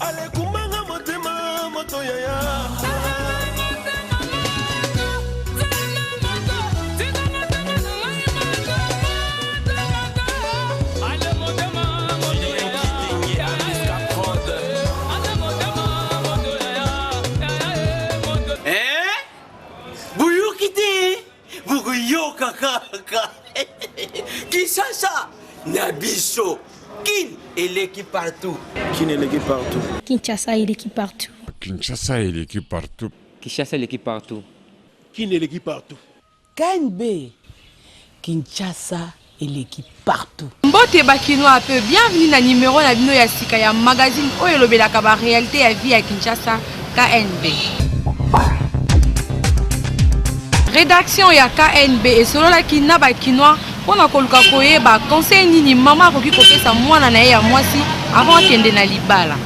Alekumbanga motema moto yaya. Boyoki te, bokoyoka kaka. Kinshasa na biso, Kin eleki partout. Kin eleki partout. Kinshasa eleki partout. Kinshasa eleki partout. Kinshasa eleki partout. Kin eleki partout. KNB Kinshasa eleki partout. Mbote ba kinois pe bienvenue na numero na bino ya sika ya magazine oyo elobelaka ba realite ya vie ya Kinshasa, KNB. Redaction ya KNB esololaki na ba kinois mpo na koluka koyeba conseil nini mama akoki kopesa mwana na ye ya mwasi avant akende na libala.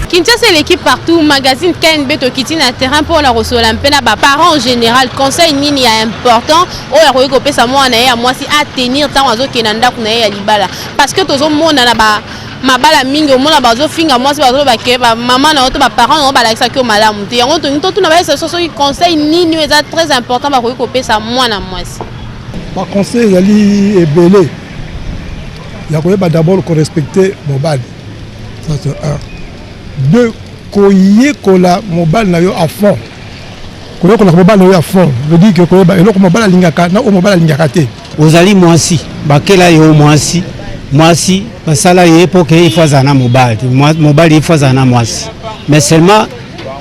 Kinshasa eleki partout, magazine KNB tokiti na terrain mpo na kosolola mpe na ba parents en général conseil nini ya important oyo akoki kopesa mwana na ye ya mwasi a tenir ntango azokende na ndako na ye ya libala, parce que tozomona na ba mabala mingi omona bazofinga mwasi, bazoloba ke bamama na yo to baparent na yo balakisaki yo malamu te. Yango tolingi totuna bayesa so soki conseil nini oyo eza très important bakoki kopesa mwana mwasi. Baconseil ezali ebele ya koyeba. D'abord, korespecte mobali, ça c'est un. Deux, koyekola mobali na yo à fond. Koyekolaka mobali na yo à fond veut dire que koyeba eloko mobali alingaka na oyo mobali alingaka te. Ozali mwasi, bakela yo mwasi. Mwasi basala ye mpo ke ifo azala na mobali, mobali ifo azala na mwasi. Mais seulement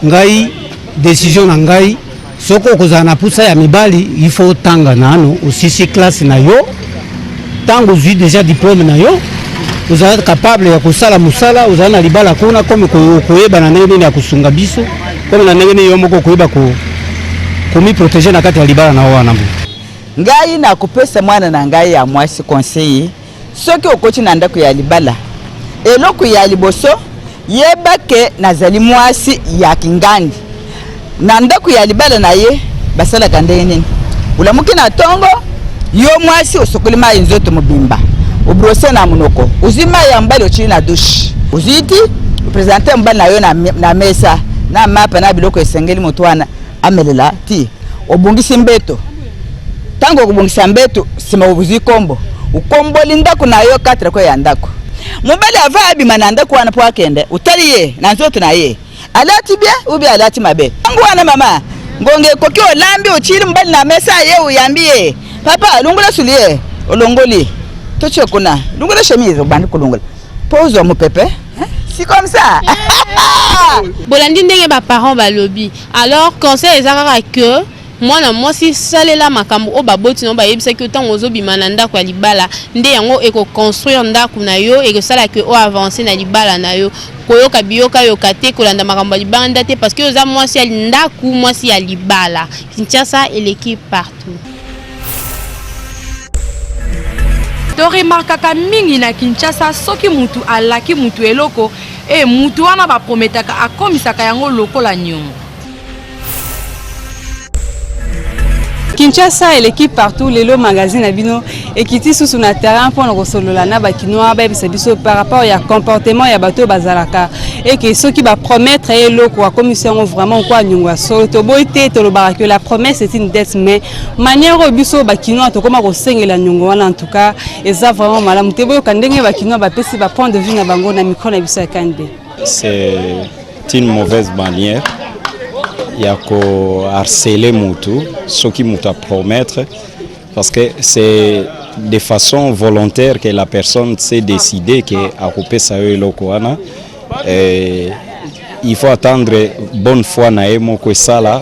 ngai, décision na ngai, soki okozala na pusa ya mibali, il faut otanga nano, osisi classe na yo. Ntango ozwi déjà diplôme na yo, ozala capable ya kosala mosala, ozala na libala kuna comme koyeba na ndenge nini ya kosunga biso, comme na ndenge nini yo moko okoyeba komiprotéger na kati ya libala na yo wana. Ngai nakopesa mwana na ngai ya mwasi conseil: soki okoti na ndako ya libala, eloko ya liboso, yeba ke nazali mwasi ya kingandi. Na ndako ya libala na ye basalaka ndenge nini? Olamuki na ntongo, yo mwasi, osokoli mai nzoto mobimba, obrose na monoko, ozwi mai ya mobali, otili na douche, ozwi ti oprésente mobali na yo na mesa na mapa na biloko esengeli moto wana amelela ti obongisi mbeto. Ntango okobongisa mbeto, nsima ozwi kombo, okomboli ndako na yo, 4 ko ya ndako. Mobali ava abima na ndako wana mpo akende, otali ye na nzoto na ye, alati bien ou bien alati mabe. Ntango wana, mama, ngonga ekoki, olambi, otili mobali na mesa, ye oyambi ye: "Papa, longola soulier." Olongoli, totie kuna, longola chemise, obandi kolongola mpo ozwa mopepe. C'est comme ça. Bolandi ndenge baparent balobi. Alors conseil eza kaka ke mwana mwasi, salela makambo oyo baboti na yo bayebisaki yo ntango ozobima na ndako ya libala. Nde yango ekoconstruire ndako na yo, ekosala ke oyo avance na libala na yo. Koyoka biyokayoka te, kolanda makambo ya libanda te, parce que oza mwasi ya ndako, mwasi ya libala. Kinshasa eleki partout. Toremarkaka mingi na Kinshasa, soki mutu alaki mutu eloko e, mutu wana baprometaka akomisaka yango lokola niongo. Kinshasa eleki partout. Lelo magazine na bino ekiti susu na terrain mpona kosolola na bakinois, bayebisa biso par rapport ya comportement ya bato oyo bazalaka eke soki bapromettre ye eloko, akomisi yango vraiment kwa niongo ya solo. Toboyi te, tolobaka que la promesse est une dette, mais manière oyo biso bakinois tokóma kosengela niongo wana, en tout cas eza vraiment malamu te. Boyoka ndenge bakinois bapesi bapoint de vue na bango na micro na biso ya KNB. C'est une mauvaise manière ya koharceler mutu soki mutu apromettre, parce que c'est de façon volontaire que la personne s'est décidé ke akopesa yo eloko wana. Il faut attendre bonne foi na ye moko esala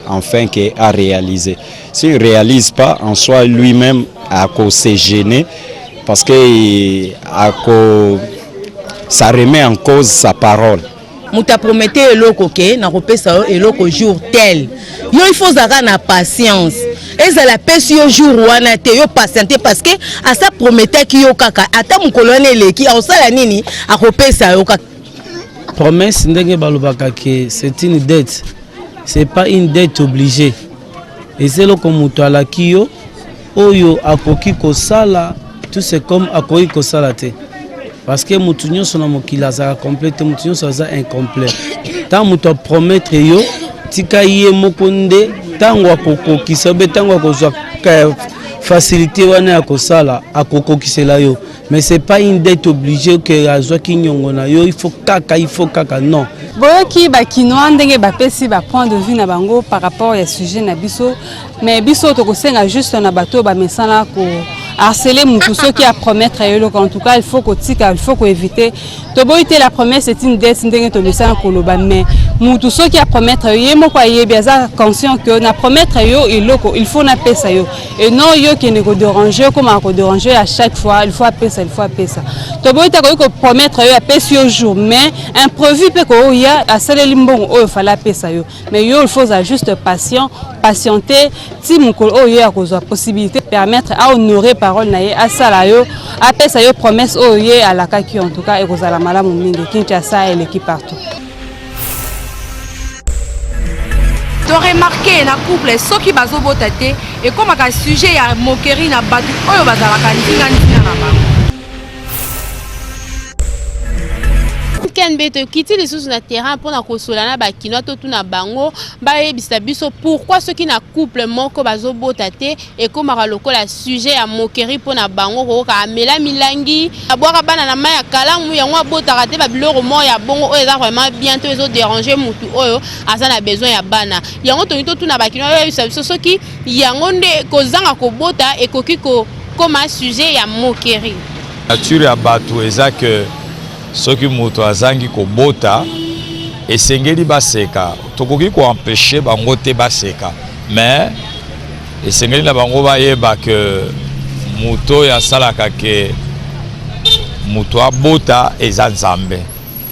enfin ke a réaliser. S'il ne réalise pas, en soi lui-même ako se gêner, parce que ako ça remet en cause sa parole. Moto apromete eloko ke nakopesa yo eloko jour tel, yo il faut ozalaka na patience. Ezala apesi yo jour wana te, yo patiente, parce que asa prometaki yo kaka. Ata mokolo wana eleki, akosala nini? Akopesa yo kaka. Promesse, ndenge balobaka ke c'est une dette, c'est pas une dette obligée. Eza eloko moto alaki yo oyo akoki kosala, tout c'est comme akoki kosala te. Parce que mutu nyonso na mokili azalaka complet te, mutu nyonso aza incomplet. Ntango moto apromettre yo, tika ye moko nde ntango akokokisa obe ntango akozwa facilité wana ya kosala akokokisela yo. Mais c'est pas une dette obligée que azwaki nyongo na yo, il faut kaka, il faut kaka, non. Boyoki bakinois ndenge bapesi ba point de vue na bango par rapport ya sujet na biso. Mais biso tokosenga juste na bato oyo bamesana ko harceler mutu soki a promettre yo eloko, en tout cas il faut kotika, il faut koéviter. Toboyi te, la promesse est une dette, ndenge tomesana koloba, mais mutu soki a promettre yo, ye moko ayebi, aza conscient que na promettre yo eloko, il faut napesa yo, et non yo kende kodéranger, okomaka kodéranger à chaque fois, il faut apesa, il faut apesa. Toboyi te, akoki kopromettre yo, apesi yo jour, mais imprévu mpe koya, asaleli mbongo oyo fallait apesa yo. Mais yo, il faut ozala juste patient, patienter ti mokolo oyo ye akozwa possibilité permettre ahonorer parole na ye, asala yo, apesa yo promesse oyo ye alakaki. En tout cas ekozala malamu mingi. Kinshasa eleki partout. Toremarquer na couple, soki bazobota te, ekomaka sujet ya moquerie na bato oyo bazalaka ndinga-ndinga na bango. KNB tokiti lisusu na terrain mpona kosola na bakinois, totuna bango bayebisa biso pourquoi soki na couple moko bazobota te, ekomaka lokola sujet ya moquerie mpona bango, koyoka amela milangi, abwaka bana na mai ya kalamu, yango abotaka te, babiloko moko ya bongo oyo eza vraiment bien to ezodéranger mutu oyo aza na besoin ya bana. Yango tolingi totuna bakinois bayebisa biso soki yango nde kozanga kobota ekoki kokoma sujet ya moquerie. Nature ya bato eza ke soki moto azangi kobota, esengeli baseka. Tokoki koempêcher bango te baseka, mais esengeli na bango bayeba ke moto oyo asalaka ke moto abota eza Nzambe.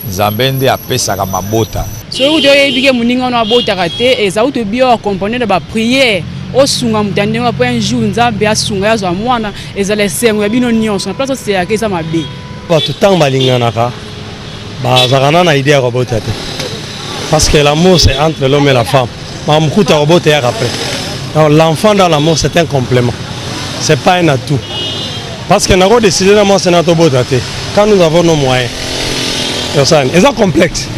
Nzambe nde apesaka mabota. Soki kutu oyebi ke moninga wana abotaka te, eza kutu bio accompagné na baprière, osunga moto ya ndenge mpo un jour Nzambe asunga ye azwa mwana, ezala esengo ya bino nyonso na place oseyaka eza mabe. Bato ntango balinganaka, bazalaka na idée ya kobota te, parce que l'amour, c'est entre l'homme et la femme. Makambo ya kobota eyaka après. Donc l'enfant dans l'amour, c'est un complément, c'est pas un atout, parce que nakodécider na mwasi na tobota te quand nous avons nos moyens. Yosani eza complexe,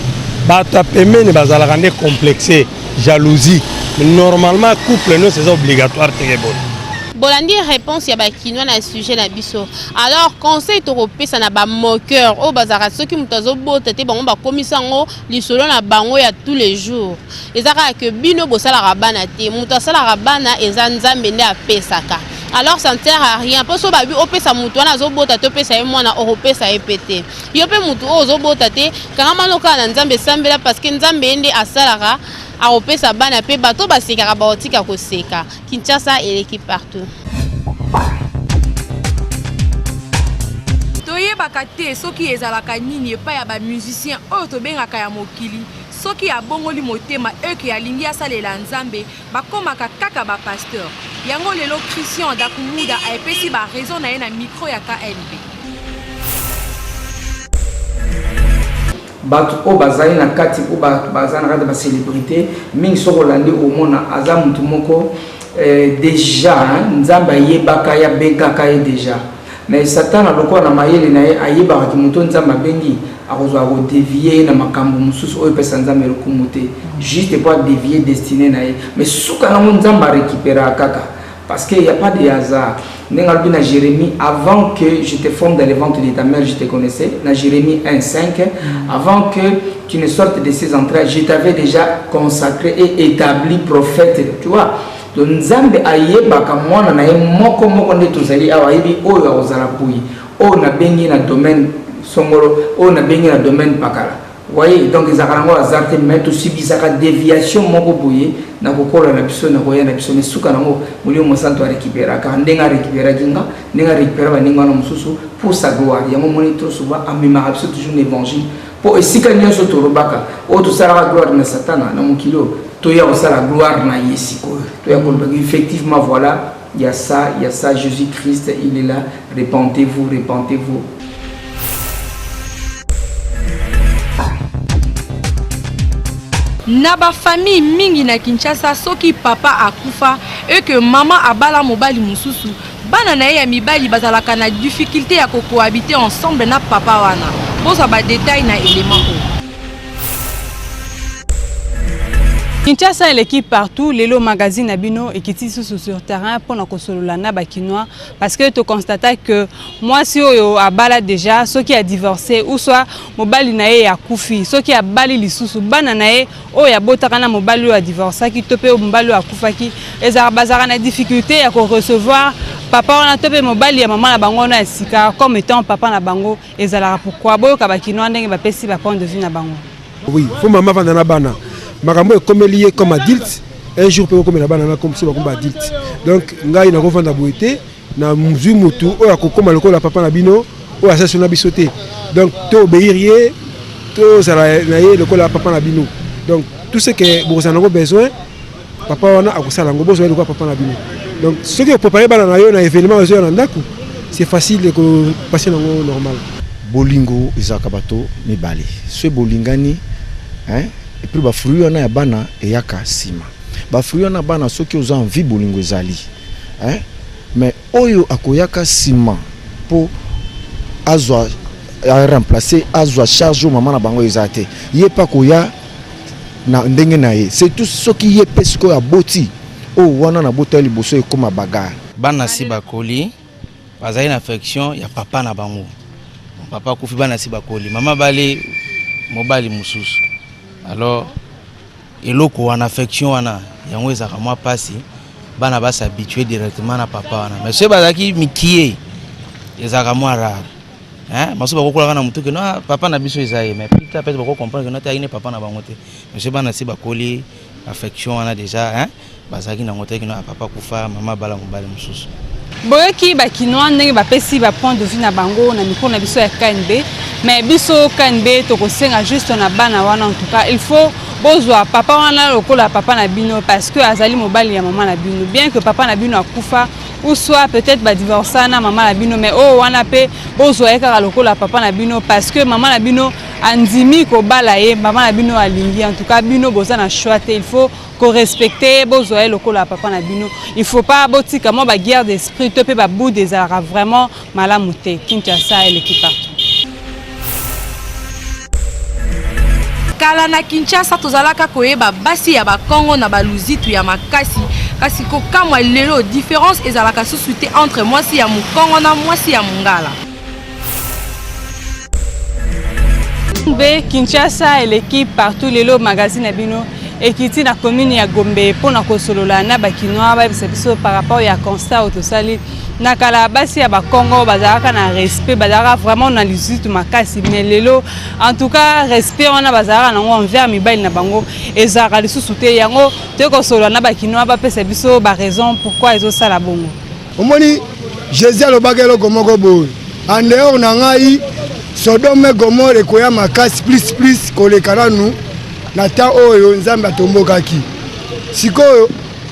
bato ya pembeni bazalaka nde complexe, jalousie. Mais normalement couple nyonso eza obligatoire teke boye. Bolandi réponse ya bakinois na sujet na biso. Alors conseil tokopesa na bamoqueur oyo bazalaka soki moto azobota te, bango bakomisa yango lisolo na bango ya tous les jours, eza kaka ke bino bosalaka bana te, moto asalaka bana eza Nzambe nde apesaka. Alors ça ne sert à rien, mpo so babi opesa motu wana azobota te, opesa ye mwana, okopesa ye mpe te. Yo mpe motu oyo ozobota te, kangama no kaka na Nzambe, esambela, parce que Nzambe ye nde asalaka, akopesa bana mpe bato basekaka baotika koseka. Kinshasa eleki partout. Toyebaka te soki ezalaka nini epai ya bamusicien oyo tobengaka ya mokili. Soki abongoli motema eke alingi asalela Nzambe, bakomaka kaka bapasteur. Yango lelo Christian Dakumuda aepesi baraison na ye na micro ya KNB. Bato oyo bazali na kati, oyo baza na kati ya bacélébrité mingi, soki olandi, omona aza motu moko déjà Nzambe ayebaka ye, abengaka ye déjà, mais Satana, lokola na mayele na ye ayebaka moto Nzambe abengi, akozwa kodévier ye na makambo mosusu oyo epesa Nzambe lokumu te, juste po adévier destinée na ye. Mais suka nango, Nzambe arécupéraka kaka, parce que y a pas de hasard. Ndenge alobi na Jérémie: «Avant que je te forme dans le ventre de ta mère, je te connaissais.» Na Jérémie 1 5, «Avant que tu ne sortes de ses entrailles, je t'avais déjà consacré et établi prophète.» Tu vois, donc Nzambe ayebaka mwana na ye moko moko. Nde tozali awa, ayebi oyo akozala boye, oyo nabengi na domaine songolo, oyo nabengi na domaine pakala. Voyez, donc ezalaka nango hasard te, mais tosibisaka déviation moko boye na kokola na biso, na koya na biso. Mais suka nango, Molimo Mosantu arécupéraka, ndenge arécupéraki nga, ndenge arécupéra bandenge wana mosusu pour sa gloire. Yango moni, trop souvent amemaka biso toujours na évangile, mpo esika nyonso tolobaka oyo tosalaka gloire na Satana na mokili oyo, toya kosala gloire na ye. Sikoyo toya kolobaka effectivement, voilà, il y a ça, il y a ça, Jésus Christ, il est là, répentez-vous, répentez-vous. Na bafamille mingi na Kinshasa, soki papa akufa eke mama abala mobali mosusu, Bana na ye ya mibali bazalaka na difficulte ya ko cohabiter ensemble na papa wana. Bozwa ba details na element oyo. Kinshasa eleki partout lelo magazine na bino ekiti lisusu sur terrain mpona kosolola na ba kinois parce que to constata que mwasi oyo abala déjà soki a divorcé ou soit mobali na ye akufi soki abali lisusu bana na ye oyo abotaka na mobali oyo adivorcaki to mpe mobali oyo akufaki ezalaka bazalaka na difficulté ya ko recevoir papa wana to mpe mobali ya mama na bango wana ya sika comme étant papa na bango. Ezalaka pourquoi? Boyoka ba kinois ndenge bapesi ba point de vue na bango. Oui, faut mama vanda na bana. Makambo ekomeli ye comme adulte, un jour pe okomela bana na comme so bakoma adulte. Donc ngai nakovanda boye te, na zui mutu oyo akokoma lokola papa na bino oyo asasi na biso te. Donc to obéir ye, tozala na ye lokola papa na bino. Donc tout ce que bokozala nango besoin, papa wana akosala yango, bozwa ye lokola papa na bino. Donc soki oprepare bana na yo na événement ozoya na ndako, c'est facile ko passer nango normal. Bolingo ezalaka bato mibale soki bolingani hein et puis ba fruits wana ya bana eyaka sima ba fruits wana bana soki oza envie bolingo ezali hein mais oyo akoyaka sima po azwa a remplacer azwa charge oyo mama na bango eza te ye pe akoya na ndenge na ye c'est tout soki ye pe sikoyo aboti oyo wana na bota ye liboso ekoma bagarre. Bana si bakoli bazali na affection ya papa na bango papa akufi bana si bakoli mama abali mobali mosusu alors eloko wana affection wana yango ezalaka mwa mpasi bana ba s'habituer directement na papa wana mais soki bazalaki mikie ezalaka mwa rare hein baso bakokolaka na motu keno ah, papa na biso eza ye mais plus tard peut-être bako comprendre keno te ayine papa na bango te mais soki bana si bakoli affection wana déjà hein bazalaki nango te kino papa kufa mama abala mobali mosusu. Boyoki ba kinois ndenge bapesi ba point de vue na bango na micro na biso ya KNB, mais biso KNB tokosenga juste na bana wana en tout cas il faut bozwa papa wana lokola papa na bino parce que azali mobali ya mama na bino, bien que papa na bino akufa ou soit peut-être ba divorça na mama na bino, mais oyo wana pe bozwa ye kaka lokola papa na bino parce que mama na bino andimi kobala ye, mama na bino alingi. En tout cas bino boza na choix te, il faut ko respecter ye, bozwa ye lokola papa na bino. Il faut pas botika mwa ba guerre d'esprit to pe ba boude ezalaka vraiment malamu te. Kinshasa eleki partout. Kala na Kinshasa tozalaka koyeba basi ya bakongo na baluzitu ya makasi, kasi kokamwa lelo difference ezalaka susu te entre mwasi ya mokongo na mwasi ya mongala. Mbe Kinshasa eleki partout lelo magazine na bino ekiti na commune ya Gombe mpo na kosolola na ba kinois bayebisa biso par rapport ya constat oyo tosali na kala basi ya bakongo bazalaka na respect bazalaka vraiment na luzitu makasi mais lelo en tout cas respect wana bazalaka nango envers mibali na bango ezalaka lisusu te yango toyei kosolola na bakinois bapesa biso ba raison pourquoi ezosala bongo. Omoni Jesus alobaka eloko moko boye en dehors na ngai Sodome Gomore ekoya makasi plus plus koleka nanu na temps oyo Nzambe atombokaki. Sikoyo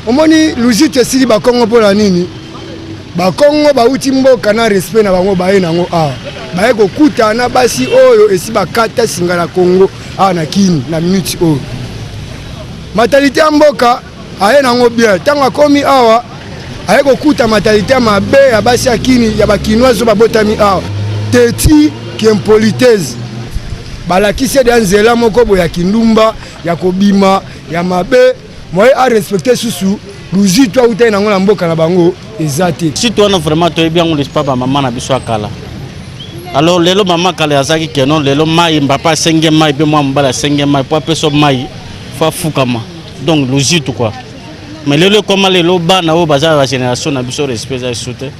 omoni luzitu esili bakongo mpo na nini? Bakongo bauti mboka na respect na bango baye nango awa baye kokuta na basi oyo esi bakata singa na Congo awa na Kin na minute oyo mentalite ya mboka aye nango bien ntango akomi awa aye kokuta mentalite ya mabe ya basi ya kini ya bakinoise oyo babotami awa teti kiimpolitese balakisi ye deya nzela moko boye ya kindumba ya kobima ya mabe moye arespecte susu luzitu awutaki nango na mboka na bango eza te. Site wana vraiment toyebi yango n'est-ce pas ba mama na biso ya kala. Alors lelo mama kala azalaki que non lelo mai papa asenge mai mpe mwa mobali asenge mai mpo apesa mai fo afukama donc luzitu quoi. Mais lelo ekoma lelo bana oyo baza ba génération na biso respect eza lisusu te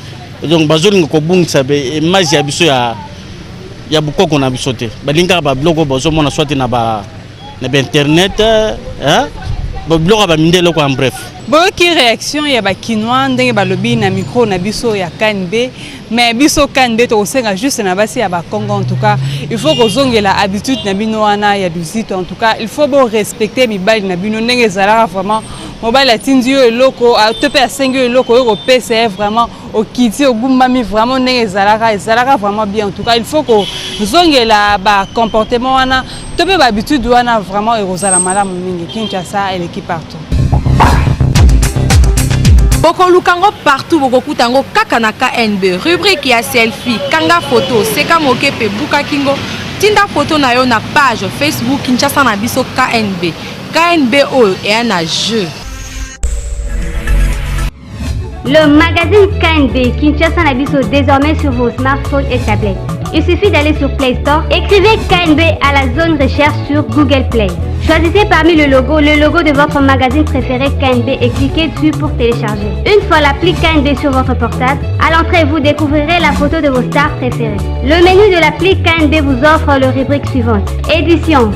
donc bazolinga kobungisa image ya biso ya ya bokoko na biso te balingi kaka babiloko bazomona soit na ba na ba internet hein biloko ya bamindele quoi en bref. Boyoki reaction ya ba kinois ndenge balobi na micro na biso ya KNB mais biso KNB tokosenga juste na basi ya ba Congo en tout cas il faut kozongela habitude na bino wana ya luzito en tout cas il faut bo respecter mibali na bino ndenge ezalaka vraiment mobali atindi yo eloko to pe asengi yo eloko oyo kopesa ye vraiment okiti ogumbami vraiment ndenge ezalaka ezalaka vraiment bien en tout cas il faut kozongela ba comportement wana to pe ba habitude wana vraiment ekozala malamu mingi. Kinshasa eleki partout. Bokoluka ngo partout, bokokuta yango kaka na KNB. Rubrique ya selfie, kanga photo, seka moke pe buka kingo. Tinda photo na yo na page Facebook Kinshasa na biso KNB. KNB oyo eya na jeu. Le magazine KNB Kinshasa na biso désormais sur vos smartphones et tablettes. Il suffit d'aller sur Play Store, écrivez KNB à la zone recherche sur Google Play. Choisissez parmi le logo le logo de votre magazine préféré KNB et cliquez dessus pour télécharger. Une fois l'appli KNB sur votre portable, à l'entrée vous découvrirez la photo de vos stars préférées. Le menu de l'appli KNB vous offre le rubrique suivante. Édition.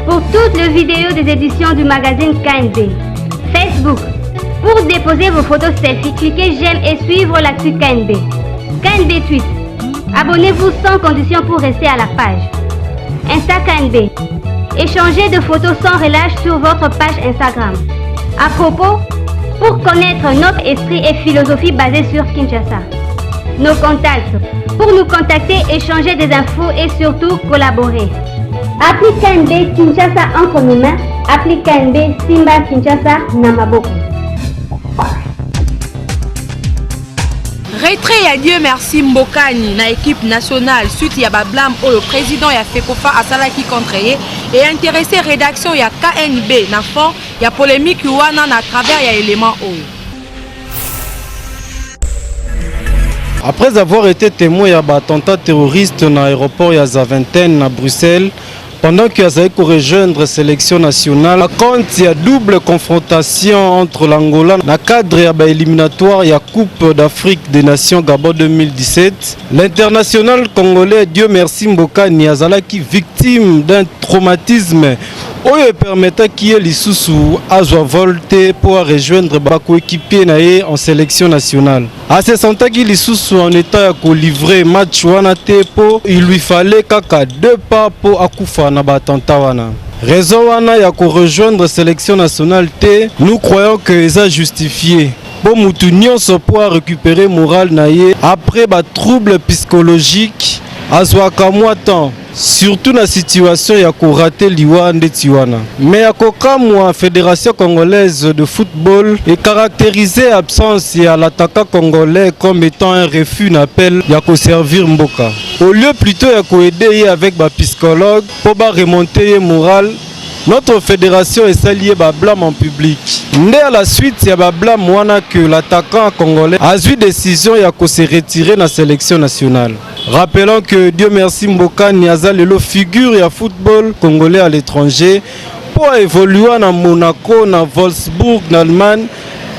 Pour toutes les vidéos des éditions du magazine KNB. Facebook. Pour déposer vos photos selfie, cliquez j'aime et suivre l'actu KNB. KNB Tweet. Abonnez-vous sans condition pour rester à la page. Insta KNB. Échangez de photos sans relâche sur votre page Instagram. À propos, pour connaître notre esprit et philosophie basée sur Kinshasa. Nos contacts. Pour nous contacter, échanger des infos et surtout collaborer. Appli KNB Kinshasa entre nos mains. Appli KNB Simba Kinshasa Namaboko. Retrait ya Dieu merci Mbokani na équipe nationale suite ya ba blâme oyo président ya Fecofa asalaki contre ye et intéressé rédaction ya KNB na fond ya polémique wana na travers ya élément oyo. Après avoir été témoin ya ba attentats terroristes na aéroport ya Zaventem na Bruxelles, pendant que azali ko rejoindre sélection nationale, na compte ya double confrontation entre l'Angola na cadre ya ba éliminatoire ya Coupe d'Afrique des Nations Gabon 2017, l'international congolais Dieu merci Mbokani azalaki victime d'un traumatisme oyo epermetaki ye lisusu azwa vol te mpo a rejoindre ba coéquipiers na ye en sélection nationale. A se sentaki lisusu en état ya ko livrer match wana te mpo il lui fallait kaka deux pas mpo akufa na ba attentats wana. Raison wana ya ko rejoindre sélection nationale te, nous croyons que eza justifié mpo mutu nyonso mpo a récupérer moral na ye après ba troubles psychologiques azwaka mwa temps. Surtout na situation ya ko rater liwa ndeti wana. Mais ya kokamwa Federation congolaise de football e caracteriser absence ya l'attaquant congolais comme etant un refus na appel ya ko servir mboka. Au lieu plutot ya ko aider ye avec ba psychologues po ba remonter ye moral, notre federation esali ye ba blâmes en public. Nde à la suite ya ba blâmes wana que l'attaquant congolais azui decision ya ko se retirer na selection nationale. Rappelons que Dieu merci Mbokani aza lelo figure ya football congolais à l'étranger mpo a evolua na Monaco, na Wolfsburg na Allemagne,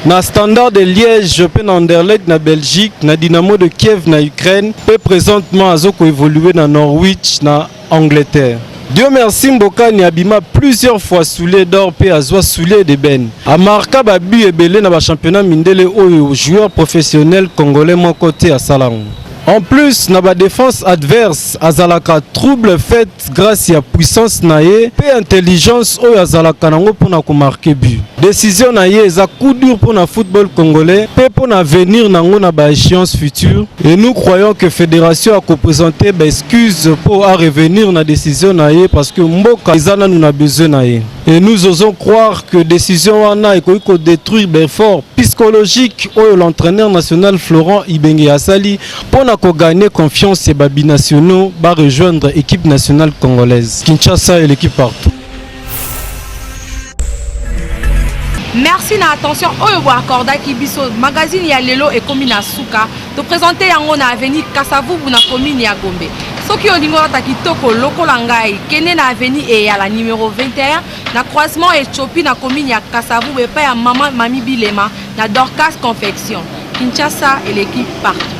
na Standard de Liège mpe na Anderlecht na Belgique, na Dynamo de Kiev na Ukraine mpe présentement azo ko évoluer na Norwich na Angleterre. Dieu merci Mbokani abima plusieurs fois soulier d'or mpe azwa soulier d'ébène. Amarka ba buts ebele na ba championnat mindele oyo joueur professionnel congolais moko te asala yango. En plus na ba defense adverse azalaka trouble faite grace ya puissance na ye mpe intelligence oyo azalaka nango mpona ko marquer but. Decision na ye eza coup dur mpona football congolais mpe mpona avenir nango na ba echeances futures et nous croyons que federation ako presenter ba excuses mpo a revenir na decision na ye parce que mboka eza nanu na besoin na ye. Et nous osons croire que decision wana ekoki ko detruire ba efforts psychologiques oyo l'entraîneur national Florent Ibenge asali pona ko gagner confiance ya ba binationaux ba rejoindre equipe nationale congolaise. Kinshasa eleki partout. Merci na attention oyo bo accordaki biso. Magazine ya lelo ekomi na suka. To présenter yango na avenue Kasavubu na commune ya Gombe. Soki olingi olata kitoko lokola ngai, kende na avenue Eyala numéro 21 na croisement Ethiopie na commune ya Kasavubu epai ya mama Mami Bilema na Dorcas Confection. Kinshasa eleki partout.